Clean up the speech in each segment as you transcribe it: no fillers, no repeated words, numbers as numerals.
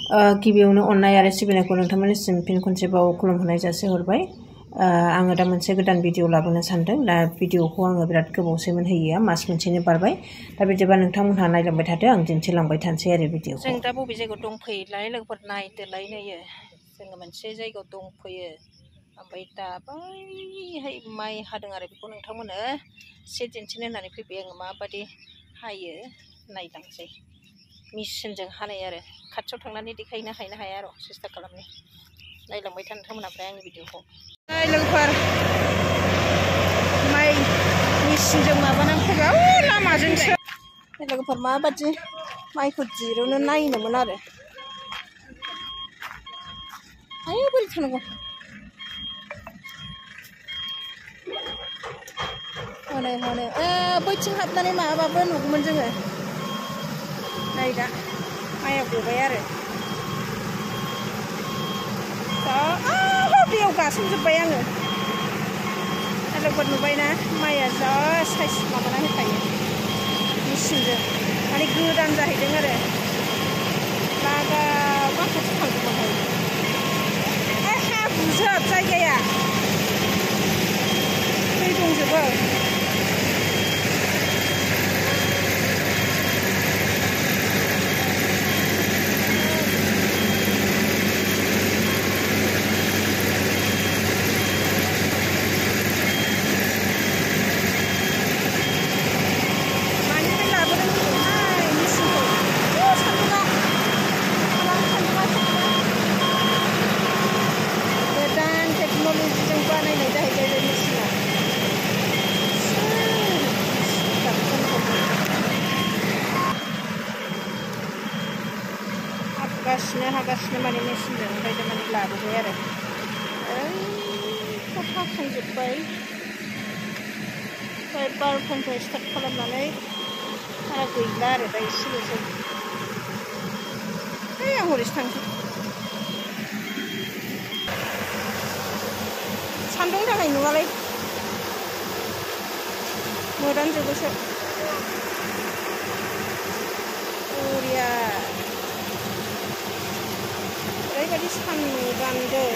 गिबियावनो अननाय आरो सिबिनायखौ नोंथांमोननिसिम फिन खनसेबाव खुलुमहरनाय जासिहरबाय। आङो दा मोनसे गोदान भिडिअ लाबोनो सानदों। दा भिडिअखौ आङो बिराद गोबावसैमोन होयैया, मास मोनसेनि बारबाय। दा बिदिबा नोंथांमोनहा नायलांबाय थादो, आं दिन्थिलांबाय थानोसै आरो भिडिअखौ। जों दा बबे जायगायाव दंफैयोलाय लोगोफोर नायदोलाय नायो। जोङो मोनसे जायगायाव दंफैयो। ओमफ्राय दा बैहाय माइ हादों आरो बेखौ नोंथांमोननो एसे दिन्थिनो होननानै फैबाय आङो। माबादि हायो नायलांसै। मेचिनजों हानाय आरो खाथियाव थांनानै देखायनो हाया आरो सेस्था खालामनि। नायलांबाय था नोंथांमोनहा ओमफ्राय आंनि भिडिअखौ। लोगोफोर माइ मेचिनजों माबानानै फैबाय लामाजोंसो। लोगोफोर माबादि माइखौ दिरुनो नायनोमोन आरो। आयौ बोरै थांनांगौ। हनै हनै बैथिं हाबनानै माबाबाबो नुगौमोन जोङो। नै दा माइया गबाय आरो दैयाव गासोमजोब्बाय आङो। लोगोफोर नुबायना माइया जा साइज माबाना होखायो मेचिनजों, माने गोदान जाहैदों आरो लागाव माखासे थांगौमोनहाय। हाब्रुजोब जायगाया, दै दंजोबो। टेक्न'लजिजों बानायनाय जाहैबाय बे मेचिना। हागासिनो माने मेचिनजों, ओमफ्राय माने लाबोबाय आरो ओरैखौ हाखांजोब्बाय। ओमफ्राय 12टानिफ्राय स्टार्ट खालामनानै बारा गैला आरो दा एसेल'सै। आं हरैसो थांसै। सान्दुंनि थाखाय नुवालै, मोदानजोबोसो। बरिया ओरैबायदि सान्दुं गानदों,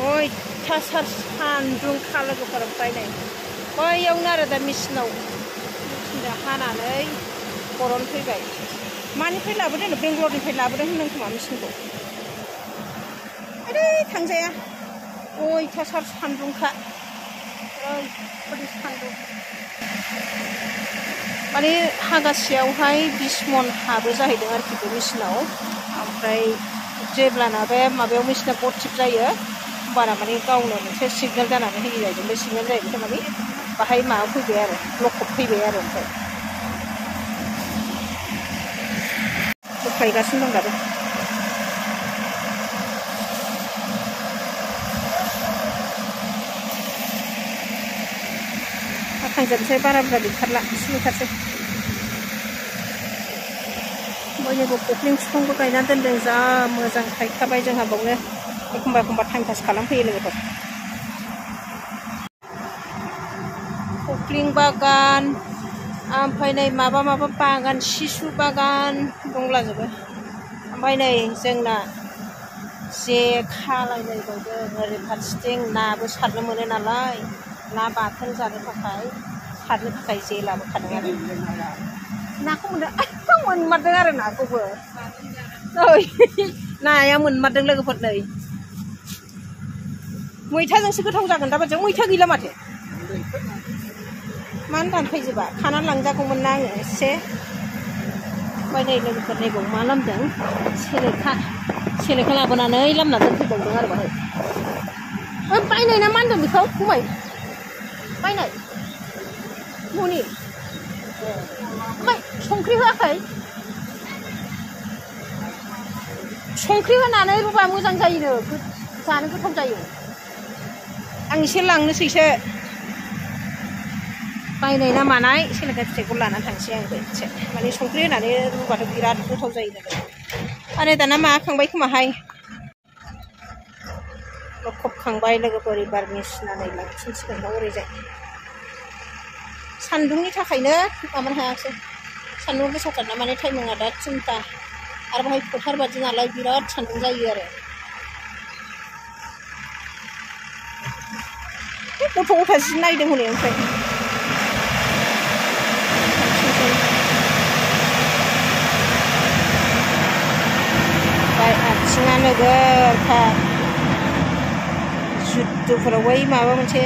अयथासार सान्दुंखा लोगोफोर। ओमफ्राय नै बैयावनो आरो दा मेचिनजों हानानै बरन फैबाय। मानिफ्राय लाबोदों? बेंगलरनिफ्राय लाबोदों होनदों खोमा मेचिनखौ। ओरै थांजाया, अयथासार सान्दुंखा, ओरैबायदि सान्दुं। माने हागासेयावहाय 20 मन हाबो जाहैदों आरोखि बे मेचिनाव। ओमफ्राय जेब्लाना बे माबायाव मेचिना बटिप जायो होमबाना माने गावनो मोनसे सिगनेल जानानै होयो जाहैदों। बे सिगनेल जाहैबाय माने बाहाय माबा फैबाय आरो लकअप फैबाय आरो। ओमफ्राय बोख्लायगासिनो दं दाबो। हाखांजोबनोसै, बारा बुरजा गैथारला, एसेल'थारसै। बयनिबो खख्लिं बिफांबो गायना दोनदों, जा मोजां थायखाबाय जोंहा बावनो। एखमबा एखमबा टाइम पास खालामफैयो लोगोफोर। खख्लिं बागान, ओमफ्राय नै माबा बागान, सिसु बागान दंलाजोबो। ओमफ्राय नै जोंना जे खालायलायबावदों ओरै फारसेथिं। नाबो सारनो मोनो नालाय, ना बाथोन जानो थाखाय सारनो थाखाय जे लाबोखादों आरो। नाखौ मोनमारदों आरो नाखौबो। नाया मोनमारदों लोगोफोर। नै मैथाजोंसो गोथाव जागोन दा बादियाव। मैथा गैला माथो, मानो दानफैजोबा? खानानै लांजागौमोन ना आङो एसे। ओमफ्राय नै लोगोफोर नैबाव मा लामदों, सेलेखा लाबोनानै लामना दोनफैबावदों आरो बाहाय। बायनाय ना मा होनदों बेखौ? गुमै बायनाय न'नि। ओमफ्राय संख्रि होआखै? संख्रि होनानै रुबा मोजां जायोनो, जानो गोथाव जायो। आं एसे लांनोसैसो। बायनाय ना मानाय सेलेखा फिथाइखौ लानानै थांसै आंबो एसे। माने संख्रि होनानै रुबाथ' बिराद गोथाव जायो नालाय। आरो दाना माखांबाय खोमाहाय, लखबखांबाय लोगोफोर। एबार मेचिना नै लांफिनसिगोन दा ओरैजाय। सान्दुंनि थाखायनो माबानो हायाखिसै। सान्दुं गोसाथारना, माने टाइमिंआ दा 3टा आरो बाहाय फोथार बादि नालाय बिराद सान्दुं जायो आरो गथ' गथाय जि नायदों हनै ओमफ्राय आथिङा नोगोरखा जुद्दुफोराव बै माबा मोनसे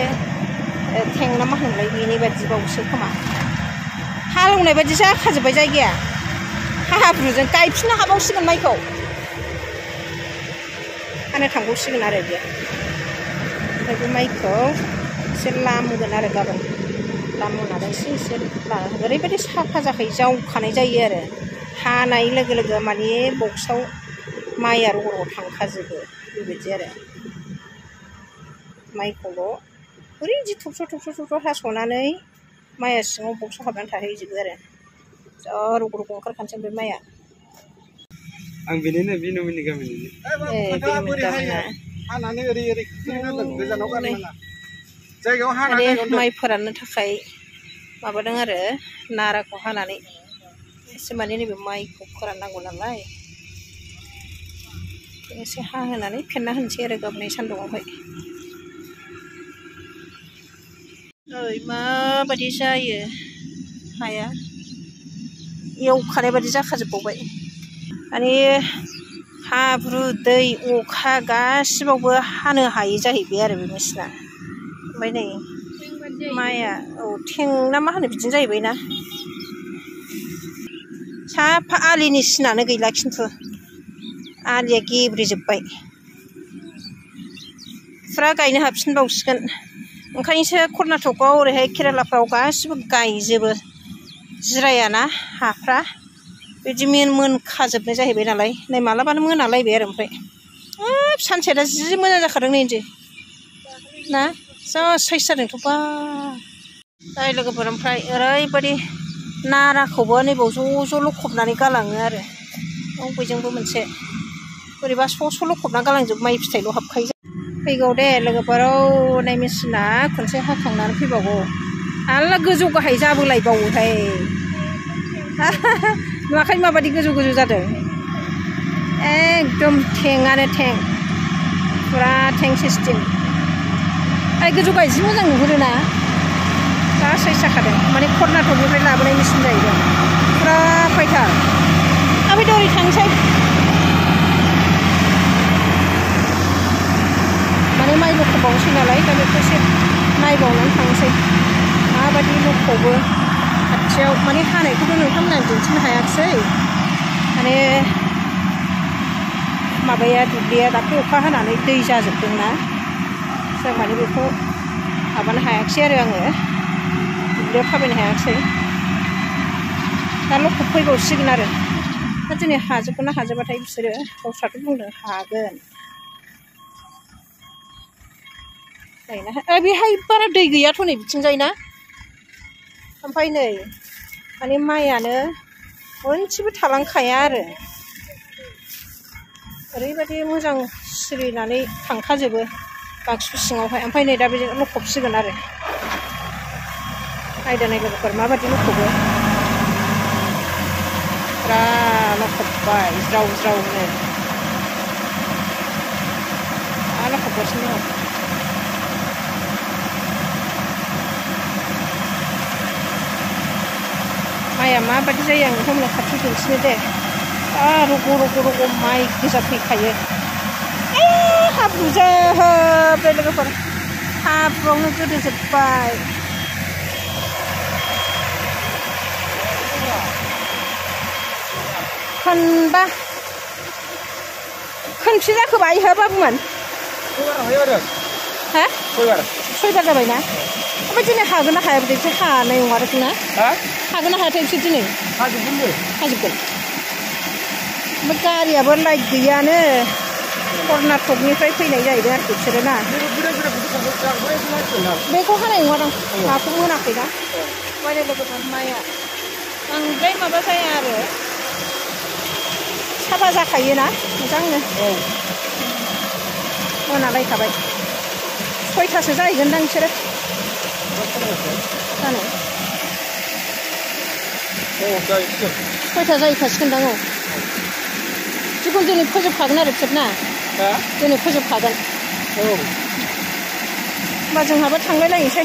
थेंना मा होनोमोनलाय बेनि बादि बावसो खोमा हालेवनाय बादि जाखाजोब्बाय जायगाया हाब्रुजों गायफिननो हाबावसिगोन माइखौ हानो थांबावसिगोन आरो बे ओमफ्राय बे माइखौ एसे लामगोन आरो गाबोन लामनानै एसे ओरैबायदि साफा जाखायो जावखानाय जायो आरो हानाय लोगो लोगो माने बक्सआव माइआ रग' रग' थांखाजोबो बेबायदि आरो माइखौल' ओरैबायदि थबस्र' हास'नानै माइआ सिङाव बक्सआव हाबनानै थाहैजोबो आरो जा रग' रग' ओंखारखानोसै ओमफ्राय माइआ आं बेनिनो बिनुमिनि गामिनि हानानै ओरै गोजानाव गारनाङा जायगायाव हानानै माइ फोराननो थाखाय माबादों आरो नाराखौ हानानै एसे माने नैबे माइखौ फोराननांगौ नालाय एसे हाहोनानै फेन्ना होनोसै आरो गाबोन सान्दुङावहाय नै माबायदि जायो हाया एवखानाय बादि जाखाजोबबावबाय माने हाब्रु दै अखा गासिबावबो हानो हायै जाहैबाय आरो बे मेचिना ओमफ्राय नै माइआ थेंना मा होनो बिदिनो जाहैबाय ना साफा आलिनि सिनानो गैला खिन्थु आलिया गेब्रेजोब्बाय फुरा गायनो हाफिनबावसिगोन ओंखायनोसो कर्नाटकआव ओरैहाय केरेलाफ्राव गासिबो गायजोबो जिरायाना हाफ्रा बिदि मोनखाजोबनाय जाहैबाय नालाय नै मालाबानो मोनालायबाय आरो ओमफ्राय सानसेया दा जि मोजां जाखादों नै इदि ना जा साइज जादोंथ' बा जाय लोगोफोर ओमफ्राय ओरैबायदि नाराखौबो नैबाव ज' लखबनानै गालाङो आरो बयजोंबो मोनसे बोरैबा स' लखबनानै गालांजोबो माइ फिथाइल' हाबखायो फैगौ दे लोगोफोराव नै मेचिना खनसे हाखांनानै फैबावगौ आल्ला गोजौ गाहाय जाबोलायबावोहाय नुवाखै माबायदि गोजौ जादों एकदम थेंआनो थें फुरा थें सिस्टेम आरो गोजौ गाहाय जि मोजां नुहुरोना जा साइज जाखादों माने कर्नाटकनिफ्राय लाबोनाय मेचिन जाहैदों फुरा फायथार ओमफ्राय ओरै थांसै माने माइ लखबबावनोसै नालाय दा बेखौ एसे नायबावनानै थांसै माबायदि लखबो खाथियाव माने हानायखौथ' नोंथांमोना दिन्थिनो हायाखिसै माने माबाया दुब्लिया दाख्लै अखा हानानै दै जाजोबदोंना जों माने बेखौ माबानो हायाखिसै आरो आङो दुब्लियाव थाबायनो हायाखिसै दा लखब फैबावसिगोन आरो दा दिनै हाजोबगोन ना हाजोबाथाय बिसोरो गावस्राथ' बुंदों हागोन बेहाय बारा दै गैयाथ' नै बिथिंजायना ओमफ्राय नै माने माइयानो मोनसेबो थालांखाया आरो ओरैबायदि मोजां सिरिनानै थांखाजोबो बाक्सु सिङावहाय ओमफ्राय नै दा बे लखबसिगोन आरो नायदो नाय लोगोफोर माबायदि लखबो फुरा लखबबाय ज्राव ज्रावनो लखबगासिनो दं माइया माबायदि जायो आं नोंथांमोननो खाथियाव दिन्थिनो दे रग' माइ गोजा फैखायो हाब्रुजोबबाय लोगोफोर हाब्रुआवनो गोदोजोब्बाय खनबेसे जाखो बाय हो बाबुमोन हा सयबार जाबायना ओमफ्राय दिनै हागोन ना हाया बिदि हानाय नङा आरोखि ना हागोन ना हायाथाय बिसोर दिनै हाजोबगोन ओमफ्राय गारियाबो लाइट गैयानो कर्नाटकनिफ्राय फैनाय जाहैदों आरोखि बिसोरो ना बेखौ हानाय नङादां हाखौ मोनाखैना माइ लोगोफोर माइआ बांद्राय माबा जाया आरो साफा जाखायोना मोजांनो मोनालायखाबाय 6थासो जाहैगोनदां बिसोरो जानो 6था जाहैखासिगोनदां जिखुनु दिनै फोजोबखागोन आरो बिसोर ना दिनै फोजोबखागोन होमबा जोंहाबो थांलायलायनोसै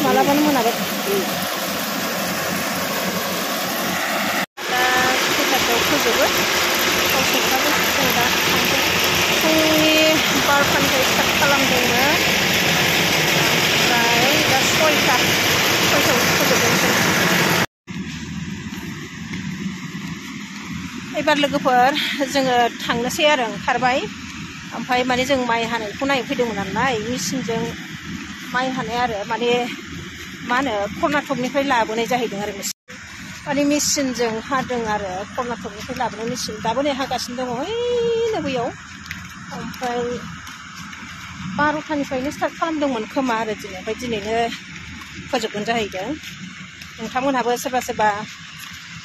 मालाबानो मोनाबाय दा 6टासोआव फोजोबो गावसोरहाबो जों दा थांसै फुंनि 12टानिफ्राय स्टार्ट खालामदोंमोन ओमफ्राय दा 6टायाव फोजोबदोंसै एबार लोगोफोर जोङो थांनोसै आरो ओंखारबाय ओमफ्राय माने जों माइ हानायखौ नायफैदोंमोन नालाय मेचिनजों माइ हानाय आरो माने मा होनो कर्नाटकनिफ्राय लाबोनाय जाहैदों आरो माने मेचिनजों हादों आरो कर्नाटकनिफ्राय लाबोनाय मेचिन दाबो नै हागासिनो दङ ओइनो बैयाव ओमफ्राय 12टानिफ्रायनो स्टार्ट खालामदोंमोन खोमा आरो दिनै ओमफ्राय दिनैनो फोजोबगोन जाहैदों नोंथांमोनहाबो सोरबा सोरबा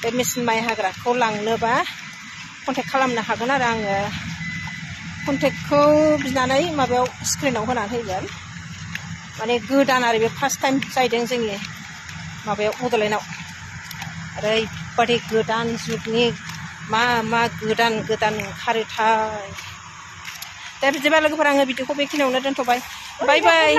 बे मेचिन माइ हाग्राखौ लांनोबा कन्टेक्ट खालामनो हागोन आरो आङो कन्टेक्टखौ बिनानै माबायाव स्क्रिनाव होनानै होगोन माने गोदान आरो बे फार्स्ट टाइम जाहैदों जोंनि माबायाव बड'लेण्डआव ओरैबादि गोदान जुगनि मा गोदान ओंखारोथाय दा बिदिबा लोगोफोर आङो भिडिअखौ बेखिनियावनो दोनथ'बाय बाय बाय